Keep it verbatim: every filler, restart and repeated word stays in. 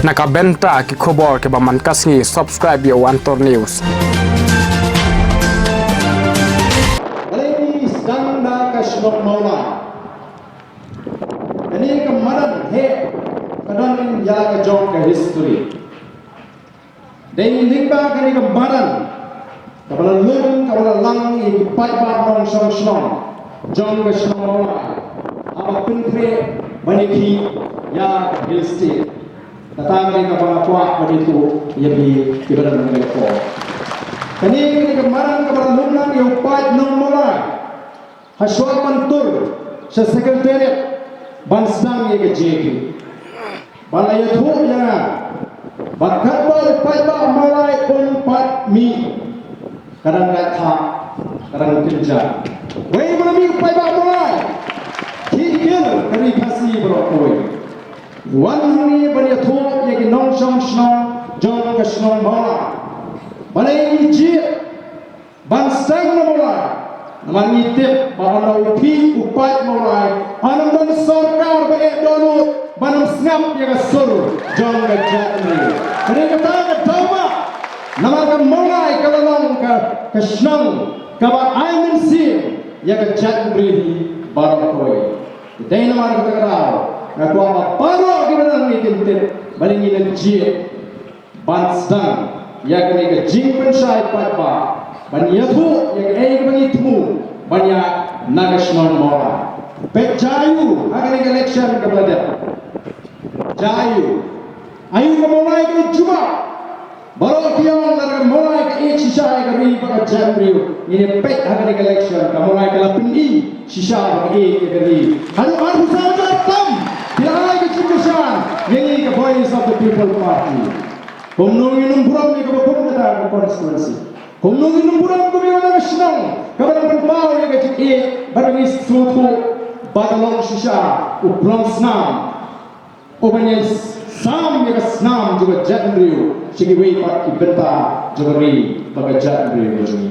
Na ka bynta ki khubor kiba man ka sngi, subscribe ïa u Antor News. Balei ngi sdang da ka shnong Mawlai? Kane ka madan heh ka don ïa la ka jong ka history. Dei lyngba kane ka madan kaba la lum, kaba la lang ïa ki paidbah nongshong shnong jong ka shnong Mawlai haba pynkhreh ban ïakhih ïa ka Hill State. Kata ka dei kaba nga kwah ban ïathuh ïa phi kiba don hangne hapoh. Kane, kane ka madan kaba la lum lang ïa u paid nong Mawlai. Hashwa ban tur sha Secretariat ban sdang ïa ka jingïakhih, ba la ïathuh ïa nga ba katba u paidbah Mawlai um pat mih, ka dang dait thah, ka dang kynjah. Wei ba la mih u paidbah Mawlai, khih kil ka Ri Khasi baroh kawei. Wan hangne ban ïathuh ïa ki nongshong shnong jong ka shnong Mawlai. Balei ngi jied ban sdang na Mawlai? Namar ngi tip ba ynda u khih u paid Mawlai, ym don sorkar ba eh dohnud ban ym sngap ïa ka sur jong ka jaitbynriew. Ka dei kata ka daw ba, namar ka Mawlai ka la long ka, ka shnong kaba ai mynsiem ïa ka jaitbynriew hi baroh kawei. Dei namar kata ka daw nga kwah ba baroh kiba don hangne kin tip balei ngi la jied ban sdang ïa kane ka jingpynshai paidbah, ban ïathuh ïa kaei kaba ngi thmu ban ïaid na ka shnong Mawlai. Peit, jia aiu ha kane ka election kaba la dep? Jia aiu? Aiu ka Mawlai ka jubab? Baroh ki ong lada ka Mawlai ka ïeit shisha ïa ka ri bad ka jaitbynriew. Ngin ïa peit ha kane ka election, ka Mawlai ka la pyni shisha ba ka ïeit ïa ka ri. Haduh arphew saw hajar tam ki la ai ka jingkyrshan ïa ngi ka Voice of the People Party. Kumno ngin ym burom ïa kaba kum kata ka constituency? Kumno ngin ym burom kum ïa kata ka shnong kaba dang pynpaw ïa ka jingïeit bad ka jingsngewthuh ba ka long shisha u plongsnam uban ïasam ïa ka snam jong ka jaitbynriew sha kiwei pat ki bynta jong ka ri bad ka jaitbynriew jong ngi?